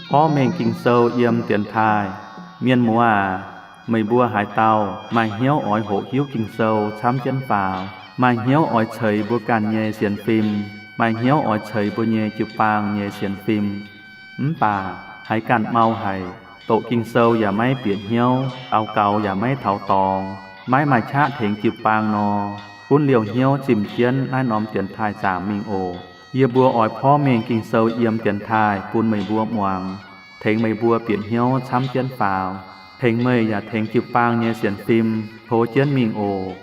Porv mengh Ging-Sou yiem dienx taaih. Mienh muoz aac, meih mbuo haaix dauh maaih hnyouv oix hoqc hiuv Ging-Sou camv jienv faaux, maaih hnyouv oix ceix mbuo ganh nyei sienx fim, maaih hnyouv oix ceix mbuo nyei jiu-baang nyei sienx fim, mv baac haiz ganh mau haic, doqc Ging-Sou yaac maiv bieqc hnyouv, daux gaux yaac maiv taux dorngx, maiv maaih qaqv tengx jiu-baang nor, gunv liouh hnyouv zimh jienv naaiv norm dienx taaih zaangc mingh oc. Yie mbuo oix porv mengh Ging-Sou yiem dienx taaih bun meih mbuo muangx, tengx meih mbuo bieqc hnyouv camv jienv faaux, tengx meih yaac tengx jiu-baang nyei sienx fim tov jienv mingh oc.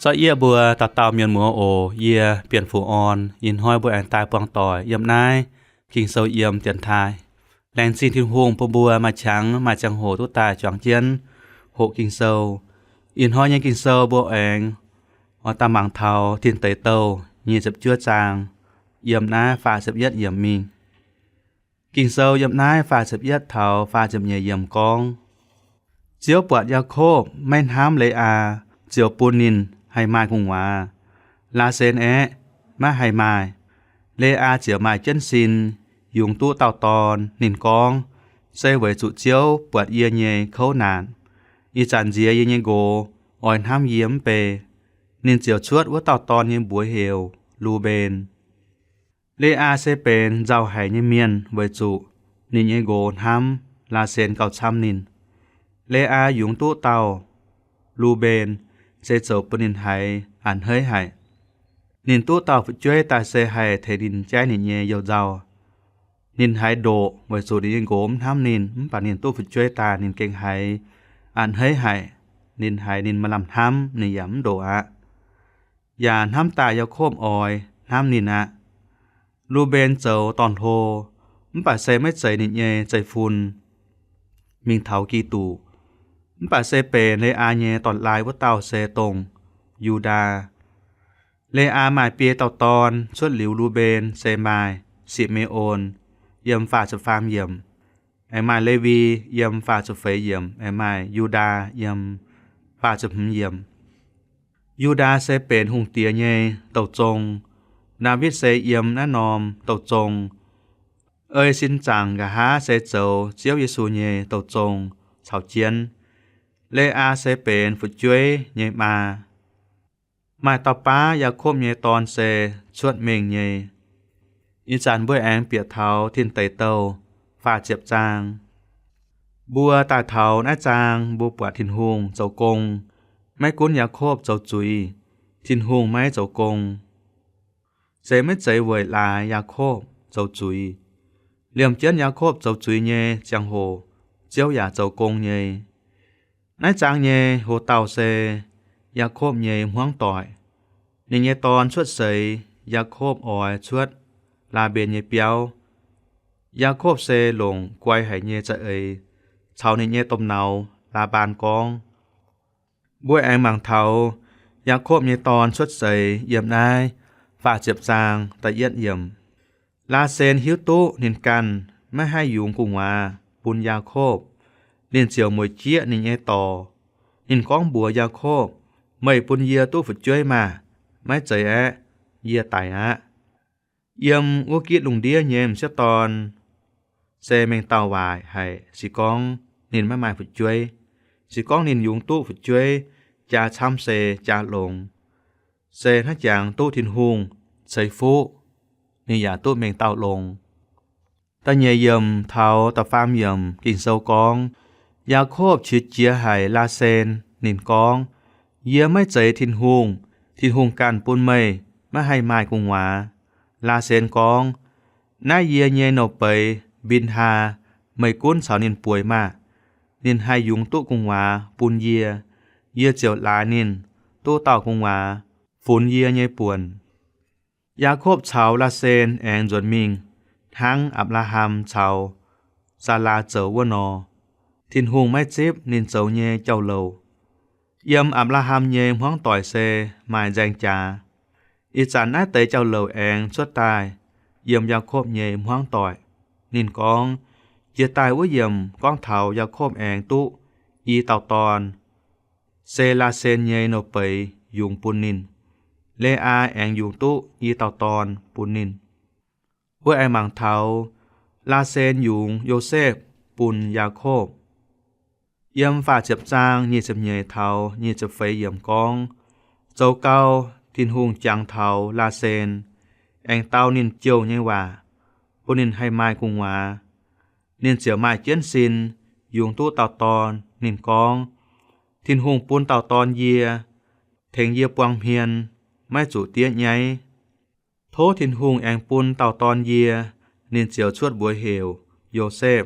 Zorqv yie mbuo dauh dauh mienh muoz oc. Yie Bienh Fuqv Orn. Ih hnoi mbuo aengx daaih buangh doic yiem naaiv Ging-Sou yiem dienx taaih. Laengz zingh Tin-Hungh bun mbuo maaih qangx maaih ziangh hoc duqv daaih juangc jienv hoqc Ging-Sou. Ih hnoi nyei Ging-Sou mbuo aengx oix daaih mangc taux Tin Deic Douh nyic ziepc juov zaang, yiem naaiv faah ziepc yietv yiemc mingh. Ging-Sou yiem naaiv faah ziepc yietv taux faah ziepc nyeic yiemc gorngv, Ziouv buatc Yaakopv maiv hnamv Le^aa, ziouc bun ninh haih maaih gu'nguaaz. Laasen aeqv, maiv haih maaih. Le^aa ziouc maaih jienv sin, yungz duqv dauh dorn. Ninh gorngv, Se weic zuqc Ziouv buatc yie nyei kouv naanc, ih zanc nziex yie nyei nqox oix hnamv yie mv bei. Ninh ziouc cuotv wuov dauh dorn nyei mbuox heuc Lu^mben. Le^aa se benx nzauh haic nyei mienh weic zuqc ninh nyei nqox hnamv Laasen gauh camv ninh. Le^aa yungz duqv dauh Lu^mben se zoux bun ninh haiz a'hneiv haic. Ninh duqv dauh fu'jueiv daaih se haih tengx ninh jaiv ninh nyei youh nzauh. Ninh haiz ndoqc weic zuqc ninh nyei nqox mv hnamv ninh, mv baac ninh duqv fu'jueiv daaih ninh gengh haiz a'hneiv haic. Ninh haiz ninh maaih lamh hnamv, ninh yaac mv ndoqc aqv. Yaac hnamv daaih Yaakopv oix hnamv ninh aqv. Lu^mben zoux dorn-hlo, mv baac se maiv zeiz ninh nyei zeiv-fun, mingh taux Giduc. Mv baac se benx Le^aa nyei dorn-laai wuov dauh se dongh Yu^ndaa. Le^aa maaih biei dauh dorn. Cuotv liuz Lu^mben se maaih Si^me^on, yiem faah ziepc faam yiemc, aengx maaih Lewi, yiem faah ziepc feix yiemc, aengx maaih Yu^ndaa, yiem faah ziepc hmz yiemc. Yu^ndaa se benx hungh diex nyei douh zong. Ndaawitv se yiem naaiv norm douh zong. Ei sin zaangc nqa'haav se zoux Ziouv Yesu nyei douh zong caux jienv. Le^aa se benx fu'jueiv nyei maa. Maaih dauh baav Yaakopv nyei dorn se cuotv mengh nyei. Ih zanc mbuo aengx bieqc taux Tin Deic Douh faah ziepc zaang. Mbuo daaih taux naaiv zaang, mbuo buatc Tin-Hungh zoux gong. Maiv gunv Yaakopv zoux zuiz, Tin-Hungh maiv zoux gong. Se maiv zeiz weic laaix Yaakopv zoux zuiz. Liemh jienv Yaakopv zoux zuiz nyei ziangh hoc, Ziouv yaac zoux gong nyei. Naaiv zaang nyei hoc-dauh se Yaakopv nyei hmuangv doic. Ninh nyei dorn cuotv seix, Yaakopv oix cuotv Laa^mben nyei biauv. Yaakopv se longc guai haic nyei za'eix caux ninh nyei domh nauz, Laa^mbaan, gorngv. Mbuo aengx mangc taux Yaakopv nyei dorn cuotv seix yiem naaiv faah ziepc zaang da'yietv yiemc. Laasen hiuv duqv ninh ganh maiv haih yungz gu'nguaaz bun Yaakopv, ninh ziouc mueic jieqv ninh nyei dorc. Ninh gorngv mbuox Yaakopv, Meih bun yie duqv fu'jueiv maah! Maiv zeiz aeqv, yie daic aqv. Yiem wuov gitv lungh ndiev nyei m'sieqv dorn se mengh dauh waaic haic, se gorngv ninh maiv maaih fu'jueiv. Se gorngv ninh yungz duqv fu'jueiv, jaa camv se jaa longx. Se hnangv jangx duqv Tin-Hungh ceix fuqv, ninh yaac duqv mengh dauh longx. Da'nyeic yiemc taux da'faam yiemc Ging-Sou gorngv, Yaakopv qiex jiez haic Laasen. Ninh gorngv, Yie maiv zeiz Tin-Hungh. Tin-Hungh ganh bun meih maiv haih maaih gu'nguaaz. Laasen gorngv, Naaiv yie nyei nouh beiz, Mbin^haa. Meih gunv caux ninh bueix maah! Ninh haih yungz duqv gu'nguaaz bun yie, yie ziouc laaix ninh duqv dauh gu'nguaaz funx yie nyei buonc. Yaakopv caux Laasen aengx nzuonx mingh hnangv Apc^laa^ham caux Saalaa zoux wuov nor. Tin-Hungh maiv zipv ninh zoux nyei jauv-louc. Yiem Apc^laa^ham nyei hmuangv doic se maaih nzaeng jaax. Ih zanc naaiv deix jauv-louc aengx cuotv daaih yiem Yaakopv nyei hmuangv doic. Ninh gorngv, jiex daaih wuov yiemc gorngv taux Yaakopv aengx duqv i dauh dorn, se Laasen nyei nouh beiz yungz bun ninh. Le^aa aengx yungz duqv i dauh dorn bun ninh. Wuov aengx mangc taux Laasen yungz Yosepv bun Yaakopv. Yiem faah ziepc zaang nyic ziepc nyeic taux nyic ziepc feix yiemc gorngv, zoux gau Tin-Hungh jangx taux Laasen, aengx dau ninh jouh nyei waac, bun ninh haih maaih gu'nguaaz. Ninh ziouc maaih jienv sin, yungz duqv dauh dorn. Ninh gorngv, Tin-Hungh bun dauh dorn yie, tengx yie buang hmien, maiv zuqc diev nyaiv. Tov Tin-Hungh aengx bun dauh dorn yie. Ninh ziouc cuotv mbuox heuc Yosepv.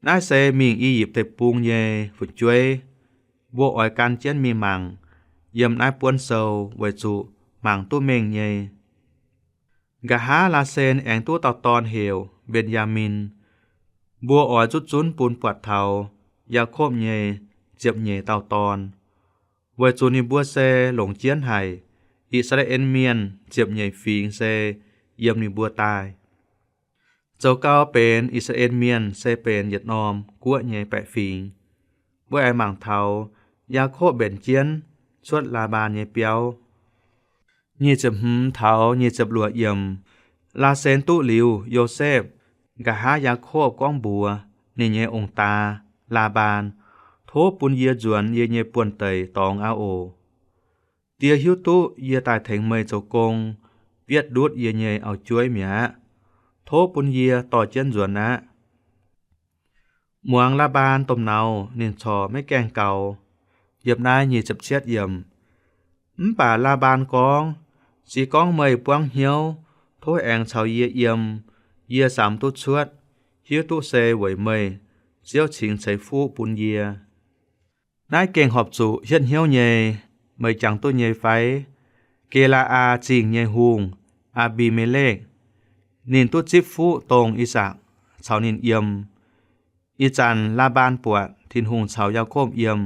Naaiv se mingh I^yipv Deic-Bung nyei fu'jueiv. Mbuo oix gan jienv mingh mangc yiem naaiv buonv sou weic zuqc mangc duqv mengh nyei. Nqa'haav Laasen aengx duqv dauh dorn heuc Mben^yaa^min. Mbuo oix zuqv zunv bun buatc taux Yaakopv nyei ziepc nyeic dauh dorn, weic zuqc ninh mbuo se longc jienv haic I^saa^laa^en Mienh ziepc nyeic fingx se yiem ninh mbuo daaih. Zoux gau benx I^saa^laa^en Mienh se benx yietc norm guoqv nyei baeqc fingx. Mbuo aengx mangc taux Yaakopv mbenc jienv cuotv Laa^mbaan nyei biauv. Nyic ziepc hmz taux nyic ziepc luoqc yiemc, Laasen duqv liuz Yosepv, nqa'haav Yaakopv gorngv mbuox ninh nyei ong-daa, Laa^mbaan, Tov bun yie nzuonx yie nyei buonv-deic dorngx aqv oc. Die hiuv duqv yie daaih tengx meih zoux gong, bietv ndutv yie nyei auv-jueiv mi'aqv. Tov bun yie dorh jienv nzuonx aqv. Muangx Laa^mbaan domh nauz ninh corc maiv gaengh gaux. Yiem naaiv nyic ziepc cietv yiemc. Mv baac Laa^mbaan gorngv, Se gorngv meih buangv hnyouv, tov aengx caux yie yiem. Yie samx duqv cuotv, hiuv duqv se weic meih, Ziouv cingx ceix fuqv bun yie. Naaiv gengh horpc zuqc hietv hnyouv nyei. Meih jangx duqv nyei fai? Ge^laa^aa Zingh nyei hungh, Aa^mbi^me^lekv, ninh duqv zipv fuqv dongh I^sakc caux ninh yiem. Ih zanc Laa^mbaan buatc Tin-Hungh caux Yaakopv yiem,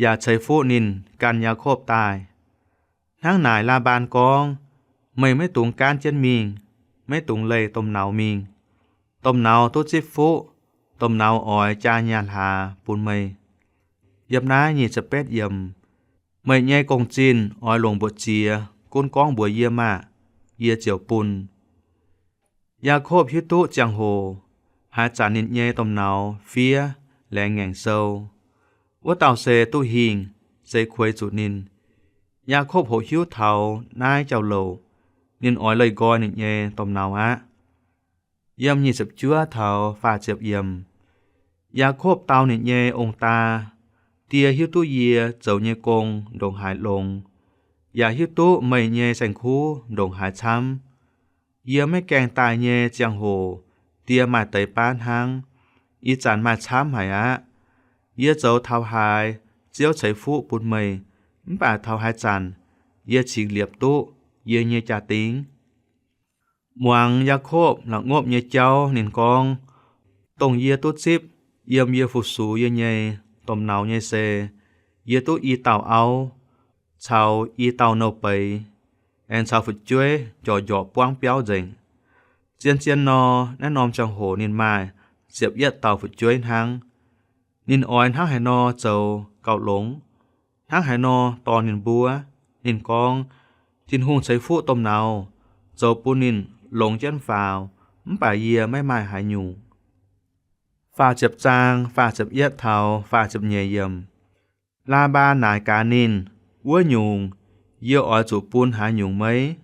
yaac ceix fuqv ninh gan Yaakopv daaih. Hnangv naaic Laa^mbaan gorngv, Meih maiv dungx gaanv jienv mingh, maiv dungx leih domh nauz mingh. Domh nauz duqv zipv fuqv, domh nauz oix jaa nyaah hlaax bun meih. Yiem naaiv nyic ziepc betv yiemc. Meih nyei gong-zinh oix longc mbuoqc ziex gunv gorngv mbuox yie maah! Yie ziouc bun. Yaakopv hiuv duqv ziangh hoc, haaix zanc ninh nyei domh nauz fiev laengz ngaengc sou, wuov dauh se duqv hingh, se kueix zuqc ninh. Yaakopv hoqc hiuv taux naaiv jauv-louc, ninh oix leih nqoi ninh nyei domh nauz aqv. Yiem nyic ziepc juov taux faah ziepc yiemc. Yaakopv dau ninh nyei ong-daa, Die hiuv duqv yie zoux nyei gong ndongc haaix longx, yaac hiuv duqv meih nyei saeng-kuv ndongc haaix camv. Yie maiv gaengh daaih nyei ziangh hoc, die maaih deix baav hnangv. Ih zanc maaih camv haic aqv. Yie zoux taux haaix, Ziouv ceix fuqv bun meih, mv baac taux haaix zanc yie cingx liepc duqv yie nyei jaa-dingh? Muangx Yaakopv la'ngopv nyei jauv ninh gorngv, Dongh yie duqv zipv yiem yie fu-sux yie nyei domh nauz nyei se, yie duqv i dauh auv caux i dauh nouh beiz, aengx caux fu'jueiv njorqc njorqc buangv biauv nzengc. Zien-zien nor, naaiv norm ziangh hoc ninh maaih ziepc yietv dauh fu'jueiv hnangv. Ninh oix hnangv haaix nor zoux gauh longx, hnangv haaix nor dorh ninh mbuo? Ninh gorngv, Tin-Hungh ceix fuqv domh nauz zoux bun ninh longx jienv faaux, mv baac yie maiv maaih haaix nyungc. Faah ziepc zaang faah ziepc yietv taux faah ziepc nyeic yiemc. Laa^mbaan naaic gaax ninh, Wuov nyungc, yie oix zuqc bun haaix nyungc meih?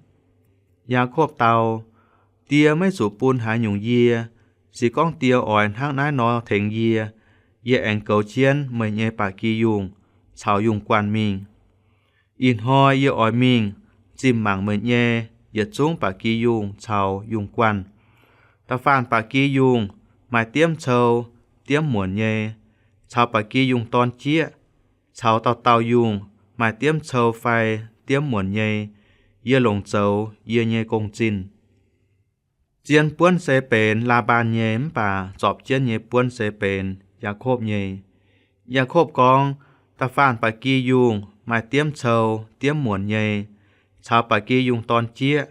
Yaakopv dau, Die maiv zuqc bun haaix nyungc yie. Se gorngv die oix hnangv naaiv nor tengx yie, yie aengx goux jienv meih nyei ba'gi yungh caux yungh guanh mingh. Ih hnoi yie oix mingh zimh mangc meih nyei yietc zungv ba'gi yungh caux yungh guanh. Da'faanh ba'gi yungh maaih diemv cou diemv muonc nyei, caux ba'gi yungh dorn jieqv, caux dauh dauh yungh maaih diemv cou fai diemv muonc nyei, yie longc zoux yie nyei gong-zinh. Zien buonv se benx Laa^mbaan nyei, mv baac zorpc jienv nyei buonv se benx Yaakopv nyei. Yaakopv gorngv, Da'faanh ba'gi yungh maaih diemv cou diemv muonc nyei, caux ba'gi yungh dorn jieqv,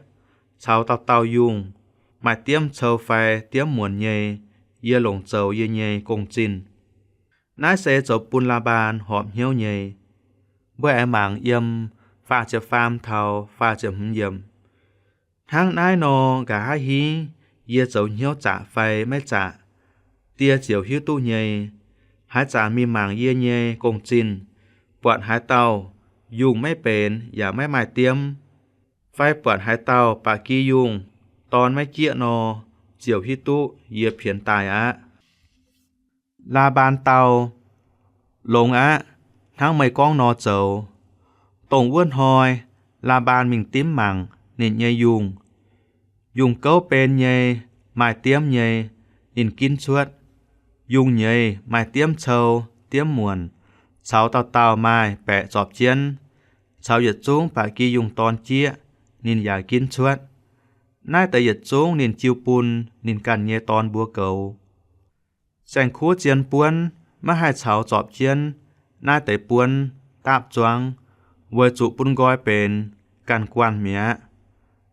caux dauh dauh yungh maaih diemv cou fai diemv muonc nyei, yie longc zoux yie nyei gong-zinh. Naaiv se zoux bun Laa^mbaan horpc hnyouv nyei. Mbuo aengx mangc yiem faah ziepc faam taux faah ziepc hmz yiemc. Hnangv naaiv nor, nqa'haav hingv yie zoux hnyouv zaqc fai maiv zaqc, die ziouc hiuv duqv nyei. Haaix zanc mingh mangc yie nyei gong-zinh, buatc haaix dauh yungh maiv benx yaac maiv maaih diemv, fai buatc haaix dauh ba'gi yungh dorn maiv jieqv nor, ziouc hiuv duqv yie pienx daaih aqv. Laa^mbaan dau, Longx aqv. Hnangv meih gorngv nor zoux. Dongh wuov hnoi Laa^mbaan mingh dimv mangc ninh nyei yungh. Yungh gouv ben nyei, maaih diemv nyei, ninh ginv cuotv. Yungh nyeiz maaih diemv cou, diemv muonc, caux dauh dauh maaih baeqc zorpc jienv, caux yietc zungv ba'gi yungh dorn jieqv, ninh yaac ginv cuotv. Naaiv deix yietc zungv ninh jiu bun ninh ganh nyei dorn mbuo goux. Saeng-kuv zien buonv maiv haih caux zorpc jienv naaiv deix buonv daapv zuangv, weic zuqc bun nqoi benx ganh guanh mi'aqv.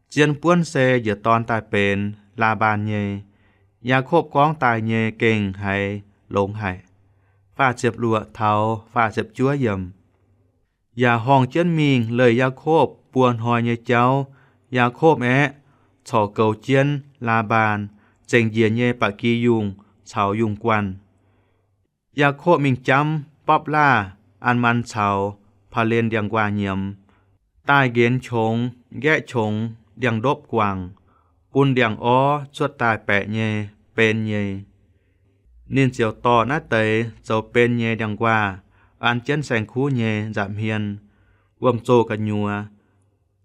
Zien buonv se njiec dorn daaih benx Laa^mbaan nyei. Yaakopv gorngv daaih nyei gengh haiz longx haic. Faah ziepc luoqc taux faah ziepc juov yiemc. Yaac horngh jienv mingh leih Yaakopv buo hnoi nyei jauv. Yaakopv aeqv, corc goux jienv Laa^mbaan zengc njiec nyei ba'gi yungh caux yungh guanh. Yaakopv mingh jamv Bopv^laa, An^man caux Paa^len ndiangx-nquaah nyiemz, daaih nqenx qongx nqaeqv qongx ndiangx-ndopv guangc, bun ndiangx-orv cuotv daaih baeqc nyei, ben nyei. Ninh ziouc dorh naaiv deix zoux ben nyei ndiangx-nquaah an jienv saeng-kuv nyei nza'hmien, wuom-zoh gu'nyuoz.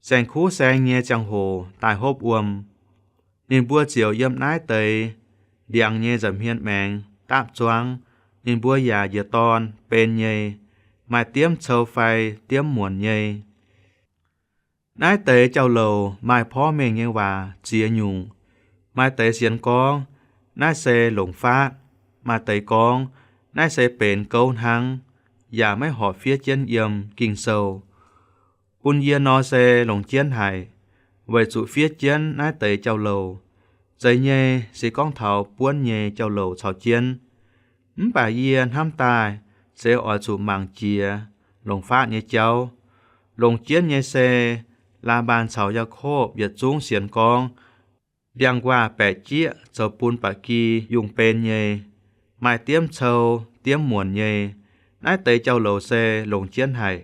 Saeng-kuv saeng nyei ziangh hoc daaih hopv wuom. Ninh mbuo ziouc yiem naaiv deix ndiangx nyei nza'hmien maengx daapv zuangv. Ninh mbuo yaac njiec dorn ben nyei, maaih diemv cou fai diemv muonc nyei. Naaiv deix jauv-louc maaih porv mengh nyei waac ziex nyungc. Maaih deix sienx gorngv naaiv se longc faatv. Maaih deix gorngv naaiv se benx gouv hnangv, yaac maiv horpc fiev jienv yiem Ging-Sou. Bun yie nor se longc jienv haic, weic zuqc fiev jienv naaiv deix jauv-louc. Zeiz nyei se gorngv taux buonv nyei jauv-louc caux jienv. Mv baac yie hnamv daaih se oix zuqc mangc jiex longc faatv nyei jauv. Longc jienv nyei se Laa^mbaan caux Yaakopv yietc zungv sienx gorngv ndiangx-nquaah baeqc jieqv zoux bun ba'gi yungh ben nyei, maaih diemv cou diemv muonc nyei. Naaiv deix jauv-louc se longc jienv haic.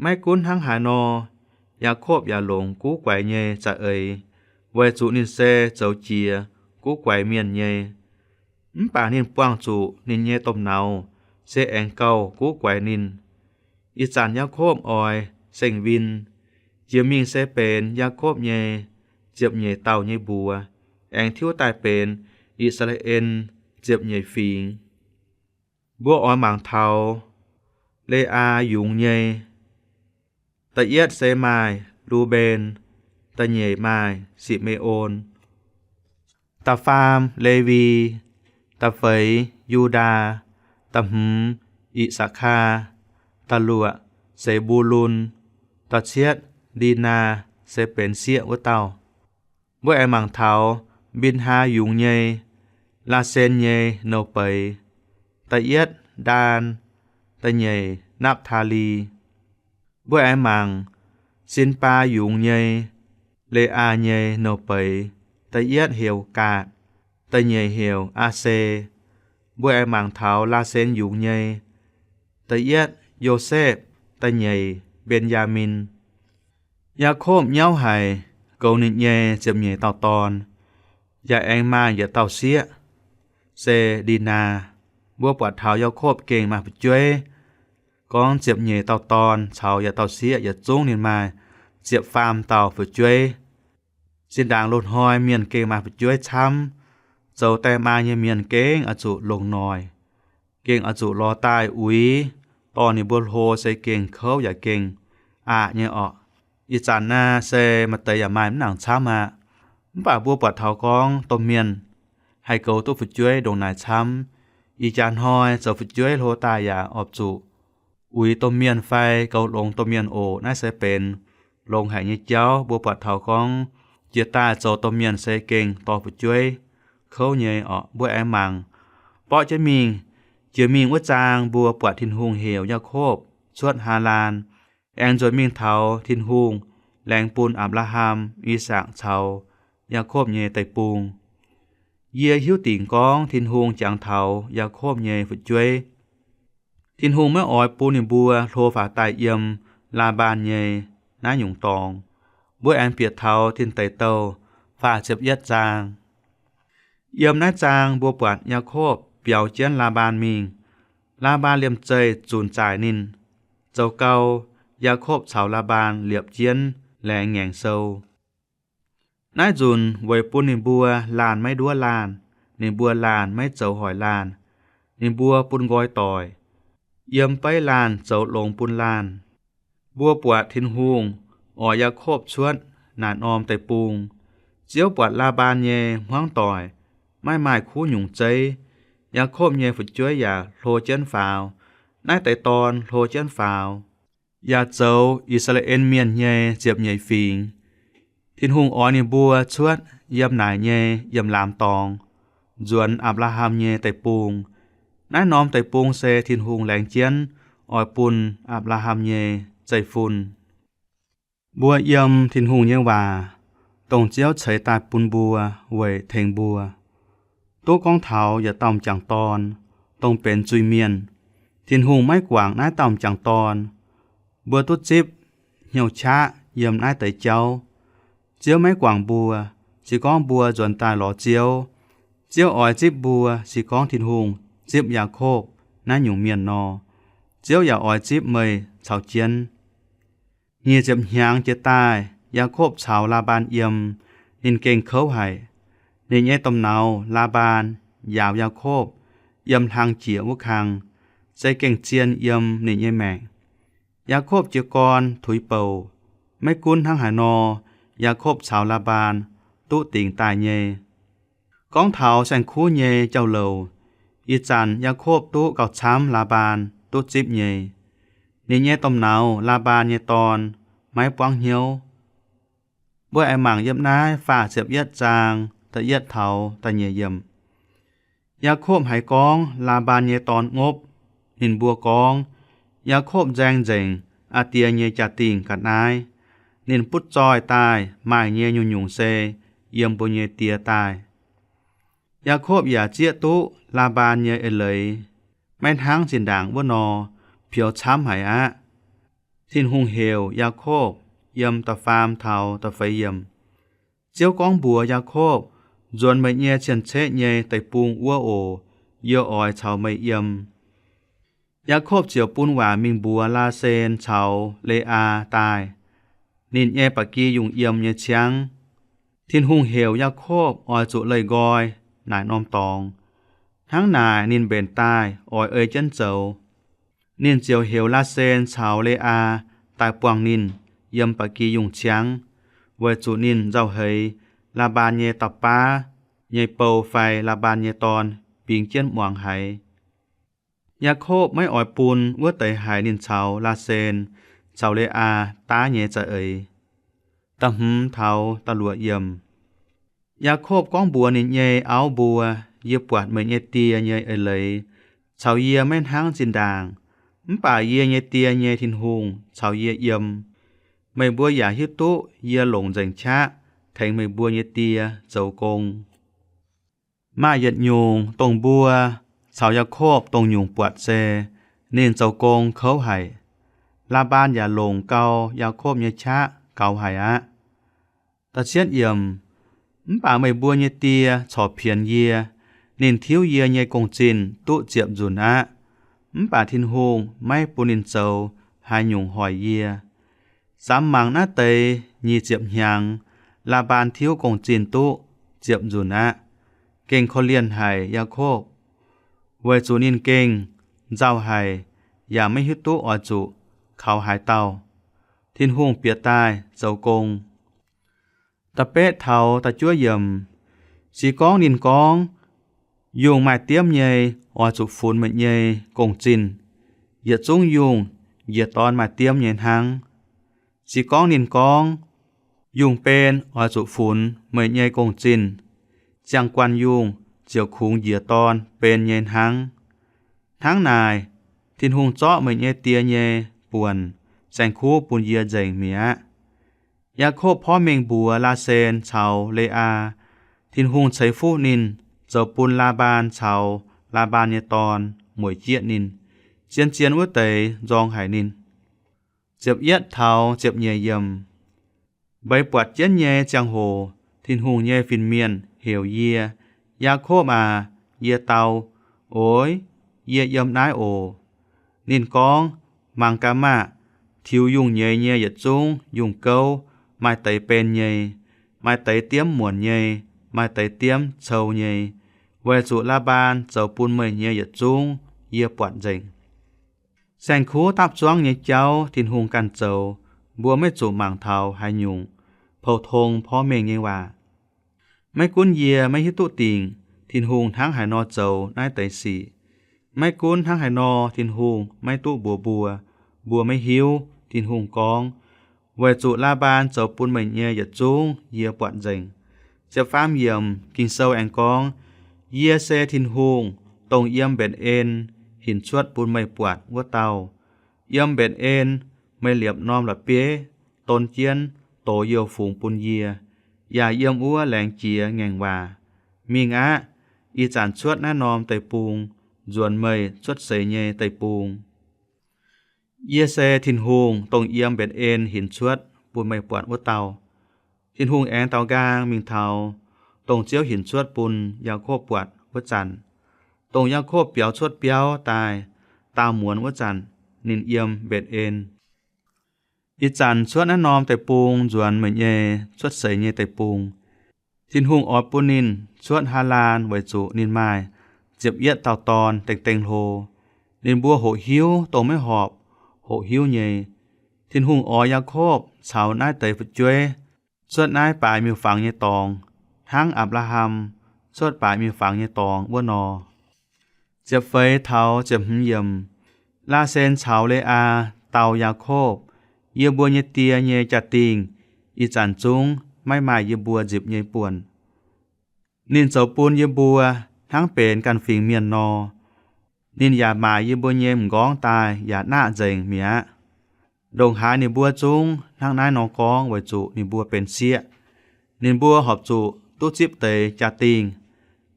Maiv gunv hnangv haaix nor, Yaakopv yaac longc guv guaix nyei za'eix, weic zuqc ninh se zoux jiex guv guaix mienh nyei. Mv baac ninh buangh zuqc ninh nyei domh nauz se aengx gauh guv guaix ninh. Ih zanc Yaakopv oix seng-win. Jiex mingh se benx Yaakopv nyei ziepc nyeic dauh nyei mbuox, aengx tiuv daaih benx I^saa^laa^en ziepc nyeic fingx. Mbuo oix mangc taux Le^aa yungz nyei. Da'yietv se maaih Lu^mben, da'nyeic maaih Si^me^on, da'faam Lewi, da'feix Yu^ndaa, da'hmz I^saa^kaa, da'luoqc Ze^mbu^lun, da'cietv Ndi^naa, se benx sieqv wuov dauh. Mbuo aengx mangc taux Mbin^haa yungz nyei, Laa^sen nyei nouh beiz, da'yietv Ndaan, da'nyeic Napv^taa^li. Mbuo aengx mangc Sin^baa yungz nyei, Le^aa nyei nouh beiz, da'yietv heuc Gaatc, da'nyeic heuc Aa^se. Mbuo aengx mangc taux Laa^sen yungz nyei, da'yietv Yosepv, da'nyeic Mben^yaa^min. Yaakopv nyauv haic, goux ninh nyei ziepc nyeic dauh dorn, yaac aengx maaih yietc dauh sieqv, se Ndi^naa. Mbuo buatc taux Yaakopv gengh maaih fu'jueiv. Gorngv ziepc nyeic dauh dorn caux yietc dauh sieqv yietc zungv ninh maaih ziepc faam dauh fu'jueiv. Zinh ndaangc loz-hnoi mienh gengh maaih fu'jueiv camv, zoux die maa nyei mienh gengh oix zuqc longc noic, gengh oix zuqc lorz daaih uix, dorh ninh mbuo hlo se gengh kouv yaac gengh aqc nyei orqc. Ih zanc naaiv se maaih deix yaac maaih mv nangc camv aqv. Mv baac mbuo buatc taux gorngv domh mienh haih goux duqv fu'jueiv ndongc naaic camv. Ih jaax hnoi zoux fu'jueiv hlo daaih yaac oix zuqc uix domh mienh fai gauh longx domh mienh oc. Naaiv se benx longx haic nyei jauv. Mbuo buatc taux gorngv jiex daaih zoux domh mienh se gengh dorh fu'jueiv kouv nyei orqc. Mbuo aengx mangc borqv jienv mingh, jiex mingh wuov zaang mbuo buatc Tin-Hungh heuc Yaakopv cuotv Haalaan, aengx nzuonx mingh taux Tin-Hungh laengz bun Apc^laa^ham, I^sakc caux Yaakopv nyei deic-bung. Yie hiuv dingc gorngv Tin-Hungh jangx taux Yaakopv nyei fu'jueiv. Tin-Hungh maiv oix bun ninh mbuo hlo faaux daaih yiem Laa^mbaan nyei naaiv nyungc dorngx. Mbuo aengx bieqc taux Tin Deic Douh faah ziepc yietv zaang. Yiem naaiv zaang mbuo buatc Yaakopv biaux jienv Laa^mbaan mingh. Laa^mbaan liemh zeih zunc zaaic ninh. Zoux gau, Yaakopv caux Laa^mbaan liepc jienv laengz ngaengc sou. Naaiv nzunc weic bun ninh mbuo laanh maiv nduov laanh, ninh mbuo laanh maiv zoux hoic laanh, ninh mbuo bun nqoi doic, yiem beiv laanh zoux longx bun laanh. Mbuo buatc Tin-Hungh oix Yaakopv cuotv naaic norm deic-bung. Ziouv buatc Laa^mbaan nyei hmuangv doic maiv maaih kuv nyungc zeiv. Yaakopv nyei fu'jueiv yaac hlo jienv faaux. Naaiv deix dorn hlo jienv faaux, yaac zoux I^saa^laa^en Mienh nyei ziepc nyeic fingx. Tin-Hungh oix ninh mbuo cuotv yiem naaic nyei yiemh laamz dorngx, nzuonx Apc^laa^ham nyei deic-bung. Naaiv norm deic-bung se Tin-Hungh laengz jienv oix bun Apc^laa^ham nyei zeiv-fun. Mbuo yiem Tin-Hungh nyei waac, dongh Ziouv ceix daaih bun mbuo weic tengx mbuo, duqv gorngv taux yietc dauh m'jangc dorn, dongh benx zuiz-mienh. Tin-Hungh maiv guangc naaiv dauh m'jangc dorn. Mbuo duqv zipv hnyouv qaqv yiem naaiv deix jauv. Ziouv maiv guangc mbuo, se gorngv mbuo nzuonx daaih lorz Ziouv. Ziouv oix zipv mbuo, se gorngv Tin-Hungh zipv Yaakopv naaiv nyungc mienh nor, Ziouv yaac oix zipv meih caux jienv. Nyic ziepc hnyangx jiex daaih, Yaakopv caux Laa^mbaan yiem. Ninh gengh kouv haic. Ninh nyei domh nauz Laa^mbaan njaaux Yaakopv yiem hlang jieqc wuov kang, se gengh zien yiem ninh nyei maengc. Yaakopv jiez gorn tuix bouc. Maiv gunv hnangv haaix nor, Yaakopv caux Laa^mbaan duqv dingc daaih nyei. Gorngv taux saeng-kuv nyei jauv-louc, ih zanc Yaakopv duqv gauh camv Laa^mbaan duqv zipv nyei. Ninh nyei domh nauz Laa^mbaan nyei dorn maiv buangv hnyouv. Mbuo aengx mangc yiem naaiv faah ziepc yietv zaang da'yietv taux da'nyeic yiemc. Yaakopv haiz gorngv Laa^mbaan nyei dorn ngopv, ninh mbuo gorngv, Yaakopv nzaeng nzengc aa die nyei jaa-dingh ga'naaiv. Ninh butv zoih daaih maaih nyei nyungc-nyungc se yiem mbuo nyei die daaih. Yaakopv yaac zieqv duqv Laa^mbaan nyei eix-leiz, maiv hnangv zinh ndaangc wuov nor pioux camv haic aqv. Tin-Hungh heuc Yaakopv yiem da'faam taux da'feix yiemc. Ziouv gorngv mbuox Yaakopv, Nzuonx meih nyei cien-ceqv nyei deic-bung wuov oc. Yie oix caux meih yiem. Yaakopv ziouc bun waac mingh mbuox Laasen caux Le^aa daaih, ninh nyei ba'gi yungh yiem nyei ciangv. Tin-Hungh heuc Yaakopv oix zuqc leih nqoi naaic norm dorngx. Hnangv naaic ninh mbenc daaih oix ei jienv zoux. Ninh ziouc heuc Laasen caux Le^aa daaih buangh ninh yiem ba'gi yungh ciangv, weic zuqc ninh nzauh heix Laa^mbaan nyei dauh baav nyei bou fai Laa^mbaan nyei dorn mbingx jienv muangx haiz. Yaakopv maiv oix bun wuov deix haic ninh caux Laasen caux Le^aa daav nyei za'eix. Da'hmz taux da'luoqc yiemc. Yaakopv gorngv mbuox ninh nyei auv mbuo, Yie buatc meih nyei die nyei eix-leiz caux yie maiv hnangv zinh ndaangc, mv baac yie nyei die nyei Tin-Hungh caux yie yiem. Meih mbuo yaac hiuv duqv yie longc nzengc qaqv tengx meih mbuo nyei die zoux gong. Maaih yietc nyungc dongh mbuo caux Yaakopv dongh nyungc buatc se ninh zoux gong kouv haic. Laa^mbaan yaac longc gau Yaakopv nyei qaqv gaux haic aqv. Da'cietv yiemc. Mv baac meih mbuo nyei die corc pienx yie. Ninh tiuv yie nyei gong-zinh duqv ziepc nzunc aqv. Mv baac Tin-Hungh maiv bun ninh zoux haaix nyungc hoic yie. Samx mangc naaiv deix nyic ziepc hnyangx, Laa^mbaan tiuv gong-zinh duqv ziepc nzunc aqv, gengh korv-lienh haic Yaakopv, weic zuqc ninh gengh nzauh haic yaac maiv hiuv duqv oix zuqc kaux haaix dauh. Tin-Hungh bieqc daaih zoux gong. Da'betv taux da'juov yiemc. Se gorngv ninh gorngv, Yungh maaih diemv nyei oix zuqc funx meih nyei gong-zinh. Yietc zungv yungh njiec dorn maaih diemv nyei hnangv. Se gorngv ninh gorngv, Yungh ben oix zuqc funx meih nyei gong-zinh, ziangh guanh yungh ziouc kungx njiec dorn ben nyei hnangv. Hnangv naaic, Tin-Hungh zorqv meih nyei die nyei buonc saeng-kuv bun yie nzengc mi'aqv. Yaakopv porv mengh mbuox Laasen caux Le^aa, Tin-Hungh ceix fuqv ninh zoux bun Laa^mbaan caux Laa^mbaan nyei dorn mueic jieqv ninh, zien-zien wuov deix nzorng haic ninh. Ziepc yietv taux ziepc nyeic yiemc. Mbeix buatc jienv nyei ziangh hoc, Tin-Hungh nyei fin-mienh heuc yie, Yaakopv aac, yie dau, Oix, yie yiem naaiv oc. Ninh gorngv, Mangc gaax maah! Tiux yungh nyeiz nyei yietc zungv yungh gouv maaih deix ben nyei, maaih deix diemv muonc nyei, maaih deix diemv cou nyei, weic zuqc Laa^mbaan zoux bun meih nyei yietc zungv yie buatc nzengc. Saeng-kuv dapv zuangv nyei jauv Tin-Hungh ganh zoux, mbuo maiv zuqc mangc taux haaix nyungc pou-tong porv mengh nyei waac. Maiv gunv yie maiv hiuv duqv dingc Tin-Hungh hnangv haaix nor zoux naaiv deix sic, maiv gunv hnangv haaix nor Tin-Hungh maiv duqv mbuox mbuo, mbuo maiv hiuv. Tin-Hungh gorngv, Weic zuqc Laa^mbaan zoux bun meih nyei yietc zungv yie buatc nzengc. Ziepc faam yiemc Ging-Sou aengx gorngv, Yie se Tin-Hungh, dongh yiem Mbetc^en hinc cuotv bun meih buatc wuov dauh. Yiem Mbetc^en, meih liepc norm la'bieiv don jienv dox youh fungx bun yie, yaac yiem wuov laengz jiex ngaengc waac. Mingh aqv. Ih zanc cuotv naaiv norm deic-bung nzuonx meih cuotv seix nyei deic-bung. Yie se Tin-Hungh, dongh yiem Mbetc^en hinc cuotv bun meih buatc wuov dauh. Tin-Hungh aengx daaux nqaang mingh taux dongh Ziouv hinc cuotv bun Yaakopv buatc wuov zanc. Dongh Yaakopv biaux cuotv biauv daaih daauh muonz wuov zanc, ninh yiem Mbetc^en. Ih zanc cuotv naaiv norm deic-bung nzuonx meih nyei cuotv seix nyei deic-bung. Tin-Hungh oix bun ninh cuotv Haalaan weic zuqc ninh maaih ziepc yietv dauh dorn dengh dengh hlo. Ninh mbuo hoqc hiuv dongh maiv horpc hoqc hiuv nyei. Tin-Hungh oix Yaakopv caux naaiv deix fu'jueiv cuotv naaiv baaix miuc-fangx nyei dorngx, hnangv Apc^laa^ham cuotv baaix miuc-fangx nyei dorngx wuov nor. Ziepc feix taux ziepc hmz yiemc. Laasen caux Le^aa dau Yaakopv, Yie mbuo nyei die nyei jaa-dingh ih zanc zungv maiv maaih yie mbuo nzipc nyei buonc. Ninh zoux bun yie mbuo hnangv benx ganh fingx mienh nor. Ninh yaac maaic yie mbuo nyei m'nqorngv daaih yaac naqv nzengc mi'aqv. Ndongc haaix ninh mbuo zungv hnangv naaiv nor gorngv weic zuqc ninh mbuo benx sieqv. Ninh mbuo horpc zuqc duqv zipv deix jaa-dingh.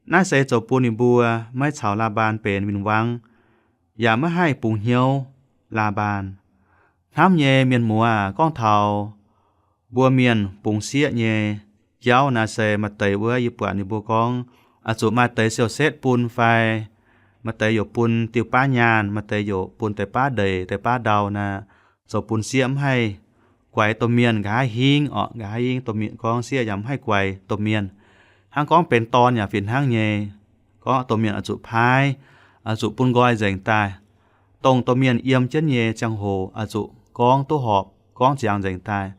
Naaiv se zoux bun ninh mbuo maiv caux Laa^mbaan benx win-wangv, yaac maiv haih bungx hnyouv Laa^mbaan. Hnamv nyei mienh muoz aac, gorngv taux mbuo mienh bungx sieqv nyei jauv naaic se maaih deix wuov yie buatc ninh mbuo gorngv, oix zuqc maaih deix siou-setv bun fai maaih deix youc bun diuh baav nyaanh, maaih deix youc bun deix baav ndeic, deix baav ndau naaic, zoux bun sieqv mv haih guaix domh mienh nqa'haav hingv orqc. Nqa'haav hingv domh mienh gorngv sieqv yaac mv haih guaix domh mienh. Hnangv gorngv benx dorn yaac fih hnangv nyei. Gorngv domh mienh oix zuqc paaiv, oix zuqc bun nqoi nzengc daaih. Dongh domh mienh yiem jienv nyei ziangh hoc oix zuqc gorngv duqv horpc, gorngv ziangx nzengc daaih.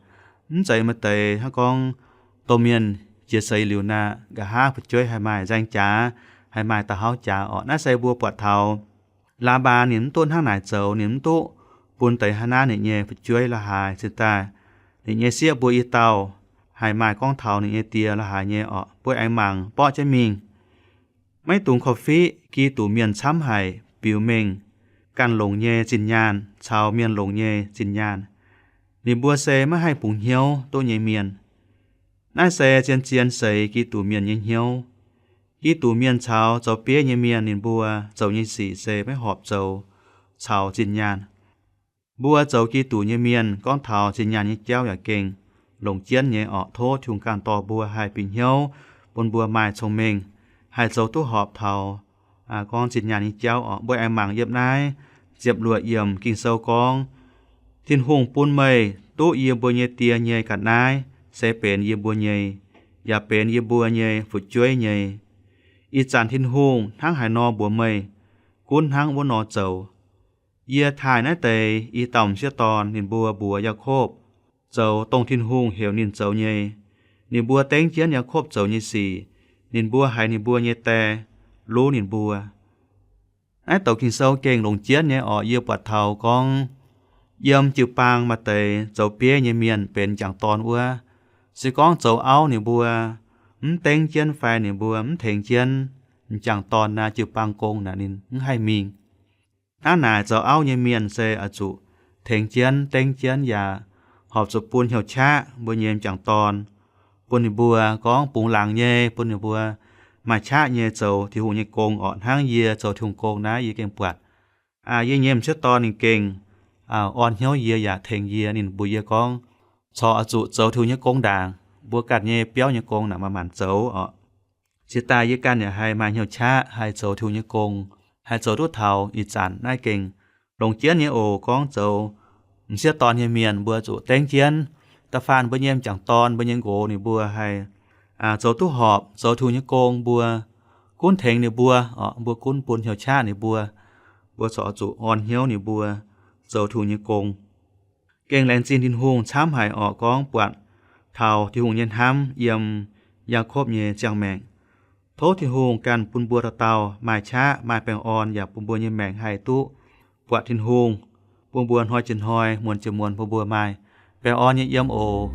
Mv zeiz maaih deix hnangv gorngv domh mienh jiex seix liuz naaic, nqa'haav fu'jueiv haih maaih nzaeng jaax, haih maaih da'hauv jaax orqc. Naaiv se mbuo buatc taux Laa^mbaan ninh mv duqv hnangv naaic zoux. Ninh mv duqv bun deix haaix naaiv ninh nyei fu'jueiv la'haaix cingx daaih. Ninh nyei sieqv mbuo i dauh haih maaih gorngv taux ninh nyei die la'haaix nyei orqc. Mbuo aengx mangc borqv jienv mingh. Maiv dungx korv-fiqv Giduc mienh camv haic biux mengh ganh longc nyei zinh nyaanh caux mienh longc nyei zinh nyaanh. Ninh mbuo se maiv haih bungx hnyouv duqv nyei mienh. Naaiv se zien-zien seix Giduc mienh nyei hnyouv. Giduc mienh caux zoux bieiv nyei mienh ninh mbuo zoux nyei sic se maiv horpc zoux caux zinh nyaanh. Mbuo zoux Giduc nyei mienh gorngv taux zinh nyaanh nyei jauv yaac gengh longc jienv nyei orqc. Tov Tin-Hungh ganh dorh mbuo haih bieqc hnyouv, bun mbuo maaih cong-mengh, haih zoux duqv horpc taux gorngv zinh nyaanh nyei jauv orqc. Mbuo aengx mangc yiem naaiv ziepc luoqc yiemc Ging-Sou gorngv, Tin-Hungh bun meih duqv yie mbuo nyei die nyei ga'naaiv se benx yie mbuo nyei, yaac benx yie mbuo nyei fu'jueiv nyei. Ih zanc Tin-Hungh hnangv haaix nor mbuox meih, gunv hnangv wuov nor zoux. Yie taaih naaiv deix i dauh m'sieqv dorn ninh mbuo mbuox Yaakopv zoux dongh Tin-Hungh heuc ninh zoux nyei. Ninh mbuo dengv jienv Yaakopv zoux nyei sic. Ninh mbuo haiz ninh mbuo nyei die luv ninh mbuo. Naaiv douc Ging-Sou gengh longc jienv nyei orqc. Yie buatc taux gorngv yiem jiu-baang maaih deix zoux bieiv nyei mienh benx m'jangc dorn wuov. Se gorngv zoux auv ninh mbuo mv dengv jienv fai ninh mbuo mv tengx jienv, m'jangc dorn naaiv jiu-baang gong naaic ninh mv haih mingh. Hnangv naaic zoux auv nyei mienh se oix zuqc tengx jienv, dengv jienv yaac horpc zuqc bun hnyouv qaqv mbuo nyei m'jangc dorn, bun ninh mbuo gorngv bungx laangz nyei, bun ninh mbuo maaih qaqv nyei zoux Tin-Hungh nyei gong orqc. Hnangv yie zoux Tin-Hungh gong naaiv yie gengh buatc yie nyei m'sieqv dorn ninh gengh orn hnyouv yie yaac tengx yie. Ninh mbuox yie gorngv corc oix zuqc zoux Tin-Hungh nyei gong ndaangc. Mbuo ganh nyei biauv nyei gong naaic maaih maanc zoux orqc. Cingx daaih yie ganh yaac haih maaih hnyouv qaqv haih zoux Tin-Hungh nyei gong, haih zoux duqv taux ih zanc naaiv gengh longx jienv nyei oc. Gorngv zoux m'sieqv dorn nyei mienh mbuo zuqc dengv jienv. Da'faanh mbuo nyei m'jangc dorn, mbuo nyei nqox ninh mbuo haih zoux duqv horpc zoux Tin-Hungh nyei gong, mbuo gunv tengx ninh mbuo orqc, mbuo gunv bun hnyouv qaqv ninh mbuo, mbuo corc zuqc orn hnyouv ninh mbuo zoux Tin-Hungh nyei gong. Gengh laengz zingh Tin-Hungh camv haic orqc, gorngv buatc taux Tin-Hungh nyei hnamv yiem Yaakopv nyei ziangh maengc. Tov Tin-Hungh ganh bun mbuo dauh dauh maaih qaqv maaih baengh orn yaac bun mbuo nyei maengc haih duqv buatc Tin-Hungh, bun mbuo hnoi jiex hnoi, muonz jiex muonz bun mbuo maaih baengh orn nyei yiem oc.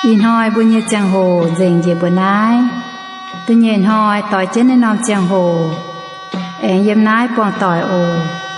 Ih hnoi mbuo nyei ziangh hoc nzengc njiec mbuo naaiv. Da'nyeic hnoi doix jienv naaiv norm ziangh hoc, aengx yiem naaiv buangh doic oc.